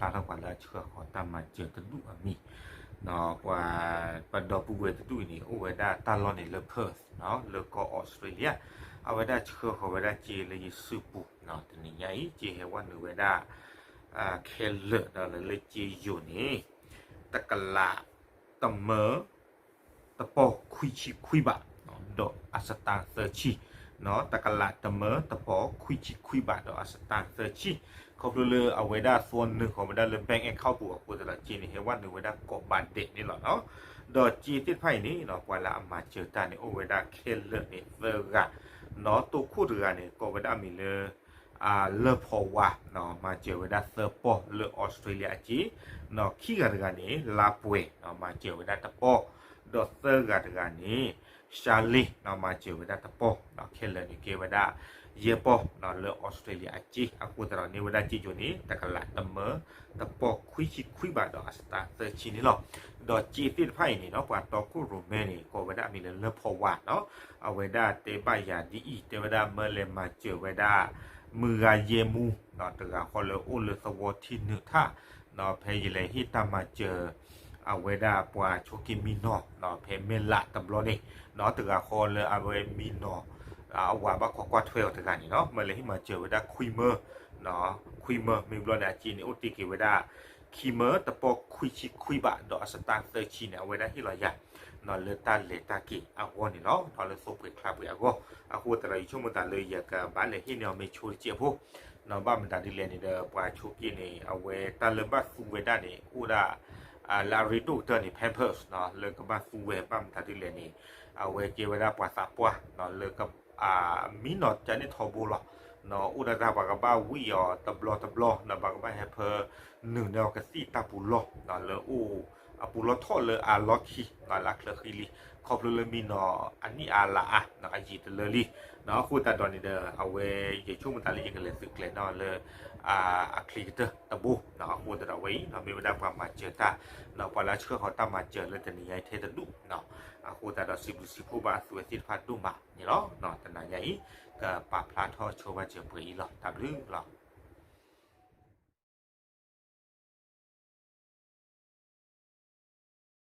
ပာ်ထီၣ်ပှၤလၢအဆှၢဃီၤတၢ်မၤစၢၤတဒူၣ်အမံၤ, ပှၤ ပဒီပုၢ်ဝဲၢ်တဒူၣ်အံၤန့ၣ် အိၣ်ဝဲဒၣ်တၢ်လီၢ်န့ၣ်လၢ Perth လၢကီၢ်အီစထြ့လယါ, အဝဲဒၣ်ဆှၢဃီၤဝဲဒၣ်စ့လၢယစုပူၤ, တနံၤညါအံၤ စ့ဟဲဝဲနုာ်ဝဲဒၣ် ခဲလၢာ်ဒီးလၢစ့ယိၤန့ၣ် တကလး တမၢ တပီၢ်ခွံဆံခွံဘး, ဒီးအစတါသၢဆံ, တကလးတမၢတပီၢ်ခွံဆံခွံဘးဒီးအစတါသၢဆံ, ခီဖျိလၢအဝဲဒၣ်သဝီနုာ်ဃီၤဝဲဒၣ်လၢ bank account ပူၤအဃိသတးဒီး စ့န့ၣ် ဟဲဝဲနုာ်ဝဲဒၣ်ကိးဘးဒဲးန့ၣ်လီၤနီၤ. ဒီးစ့သ့ၣ်တဖၣ်အံၤန့ၣ် ပှၤလၢအမၤစၢၤတၢ်န့ၣ် အိၣ်ဝဲဒၣ်ခဲလၢာ်န့ၣ်သၢဂၤ, တိခိၣ်တဂၤန့ၣ် ကိးဝဲဒၣ်အမံၤလၢ လၢဖီဝါ, မၤစၢၤဝဲဒၣ်သၢပီၢ်လၢအီစထြ့လယါအစ့, ခံဂၤတဂၤန့ၣ် လါပှဲၤ, မၤစၢၤဝဲဒၣ်တပီၢ်, ဒီးသၢဂၤတဂၤန့ၣ် ရှါလ့, မၤစၢၤဝဲဒၣ်တပီၢ်, ခဲလၢာ်န့ၣ်ကဲဝဲဒၣ် ယဲၢ်ပီၢ်လၢအီစထြ့လယါအစ့, အဃိသတးဒီးန့ၢ်ဝဲဒၣ်စ့ယိၤန့ၣ် တကလးတမၢ တပီၢ်ခွံဆံခွံဘးဒီးအစတါသၢဆံန့ၣ်လီၤ. ဒီးစ့သ့ၣ်တဖၣ်အံၤန့ၣ်နီၤ ပှၤတီခိၣ်ရိၣ်မဲန့ၣ် ကိးဝဲဒၣ်အမံၤလၢလၢဖီဝါနီၤ, အဝဲဒၣ်တဲဘၣ်ယၤဒ်အံၤ, တဲဝဲဒၣ်မၢလဲၤမၤစၢၤဝဲဒၣ် မုၢ်ဂၤယဲၢ်မူ တဂၤဃီလၢအိၣ်လၢသဝီထံနုာ်ထၣ်, ဖဲယလဲၤဟ့ၣ်တၢ်မၤစၢၤ အဝဲဒၣ်ပှၤဆိးက့မံနီၤ ဖဲမဲၢ်လးတဘျီန့ၣ်, တဂၤဃီလၢအဝဲမံနီၤ အဝၤဘၣ်ခိးကွၢ်ထွဲအီၤတဂၤန့ၣ်နီၤ, မၢလဲၤဟ့ၣ်မၤစၢၤဝဲဒၣ်ခွံမၢ, ခွံမၢ မ့ၢ်ဘျီန့ၣ် အစ့န့ၣ်အိၣ်တ့ၢ်က့ၤဝဲဒၣ် ခံမၢတပီၢ်ခွံဆံခွံဘး ဒီးအစတါသၢဆံန့ၣ် အဝဲဒၣ်ဟ့ၣ်လီၤယၤ လၢတၢ်လဲၤတၢ်က့ၤအဂီၢ်န့ၣ်လီၤ, လၢသိပှဲၤချါပှဲၤအဂီၢ်, အဃိသတးဒီးယဆိကမိၣ်သးလၢယကဘၣ်လဲၤဟ့ၣ်န့ၢ်အီၤမ့ၢ်ဆိတစဲးဖိ, ဘၣ်မတၤဒ်လဲၣ်န့ၣ်ဒီး ပှၤဆိးက့န့ၣ် အဝဲတၢ်လၢဘၣ်သူဝဲဒၣ်န့ၣ် အိၣ်ဒၣ် လၢအရ့ဒိၣ်ကတၢၢ်န့ၣ် Pampers လၢကဘၣ်သူဝဲ ဘၣ်မတၤဒ်လဲၣ်န့ၣ် အဝဲကဲဝဲဒၣ်ပှၤသးပှၢ် လၢ မံနီၤကန့ၣ်ထီဘိလီၤ, အိၣ်ဒၣ်တၢ်ပှၤကဘၣ်ဝံၣ်အီၤတဘျီတဘျီ ဒီးပှၤကဘၣ်ဟဲဖၢနုာ်န့ၢ်အီၤကသံၣ်တၢ်ပူၤလီၢ် လၢအိၣ်အပူၤလီၢ်ထီၣ်လၢအလီၢ်ခံ လၢအချၢဃံလံ, ခီဖျိလၢမံနီၤအနံၣ်အါလါအါ အယံာ်တလၢလံ, အဃိသတးဒီးန့ၣ်ဒီး အဝဲယဆိကမိၣ်သးလၢယကလဲၤသုးကျဲၤနီၣ်လၢ အချံကတၢၢ်တဘိ, အဃိသတးဒီးအဝဲအံၤ မ့ၢ်ဝဲဒၣ်ပှၤမၤစၢၤတၢ် ပှၤလၢအဆှၢဃီၤတၢ်မၤစၢၤလၢတနံၤညါအံၤထဲတဒူၣ်, အဃိသတးဒီးစံးဘျုးစံးဖှိၣ်ဘၣ်အသုဝဲသ့ၣ်တဖၣ်ဒိၣ်မးန့ၣ်လီၤ, တနၤညါအံၤ ကပာ်ဖျါထီၣ်ဆိဘၣ်စၢၤပှဲၤအံၤလီၤ, တၢ်ဘျုးလီၤ.